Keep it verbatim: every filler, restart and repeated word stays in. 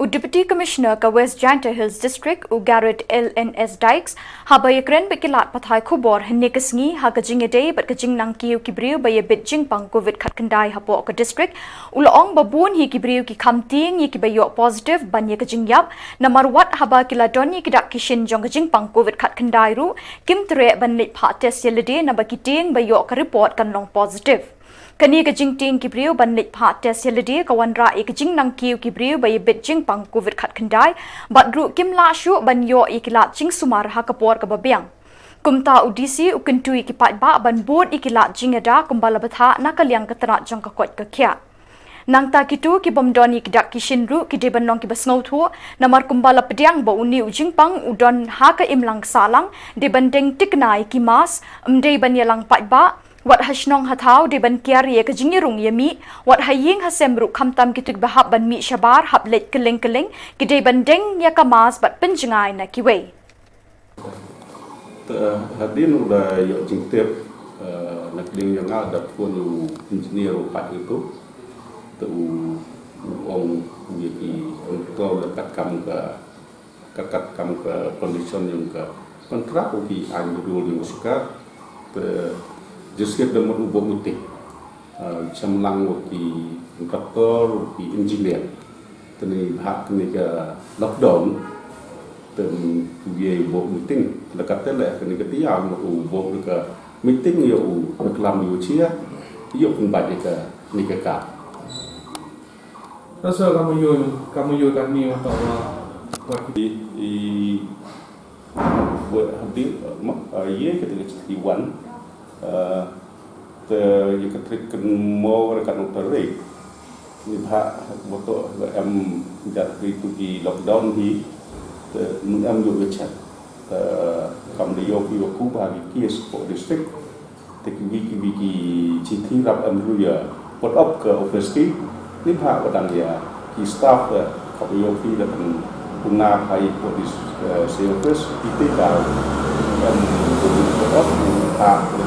Deputy Commissioner ka West Jaintia Hills District, u Garod L N S Dykes, haba ïakren bad ki lad pathai khubor hynne ka sngi ha ka jingïadei bad ka jingnang kiew ki briew ba ïabit jingpang covid khatkhyndai hapoh ka district, u la ong ba bun hi ki briew ki kham tieng ïa kiba ïoh positive ban ïa ka jingïap, namar wat haba ki la don ïa ki dak ki shin jong ka jingpang covid khatkhyndai ruh, kim treh ban leit phah test ïalade naba ki tieng ba ïoh ka report kan long positive. Kane ka jingtieng ki briew ban leit phah test ïalade ka wanrah ïa ka jingnang kiew ki briew ba ïabit jingpang covid khatkhyndai, bad ruh kim lah shuh ban ïoh ïa ki lad jingsumar ha ka por kaba biang. Kumta u D C u kyntu ïa ki paidbah ban bud ïa ki lad jingïada kumba la bthah na ka liang ka tnat jong ka koit ka khiah. Nangta kito ki bym don ïa ki dak ki shin ruh ki dei ban long kiba sngewthuh, namar kumba la pdiang ba une u jingpang u don ha ka imlang sahlang, dei ban deng tikna ïa ki mask, ym dei ban ïalang paidbah, wat ha shnong ha thaw dei ban kiar ïa ka jingïarung ïamih, wat ha ïing ha sem ruh khamtam kito kiba hap ban mih shabar hap leit kylleng kylleng, ki dei ban deng ïa ka mask bad pynjngai na kiwei. Te, eh, hadien u da ïoh jingtip, eh, na ka liang jong nga da phone u engineer u pat itu. Te u, u ong u ïa ki ong to la kat kam ka, kat kat kam ka condition jong ka kontrak u ki aiñ bdul jong u sorkar. Te jingsngewsih da mut u buh meeting. Ah, shemlang u ki kontraktor, u ki engineer. Te neibhah kane ka lockdown, te u ïa u buh meeting. Te la katte leh kane ka tiar u buh ka meeting ïa u, u klam ïa u chia, ïa u pynbeit ïa kane ka kam. Rasa kamu ïoh, kamu ïoh kane wat, wat. I, i, buat hadien, eh, ma, eh, ïa kata ka sixty-one, eh, te ïa ka trip kan mo ra kan utar rei. Neibhah, boto em jat ri tu ki lockdown hi, te mun em ïoh ka chat. Te kam da ïoh ki ïoh ku ba ki case po district. Te kiwei kiwei ki chithi rap em ruh ïa put up ka office ki. Neibhah ba dang ïa ki staff ka, ka ïoh ki da pynpuna ha i po dis, eh, se office ki te ka em put up ha ka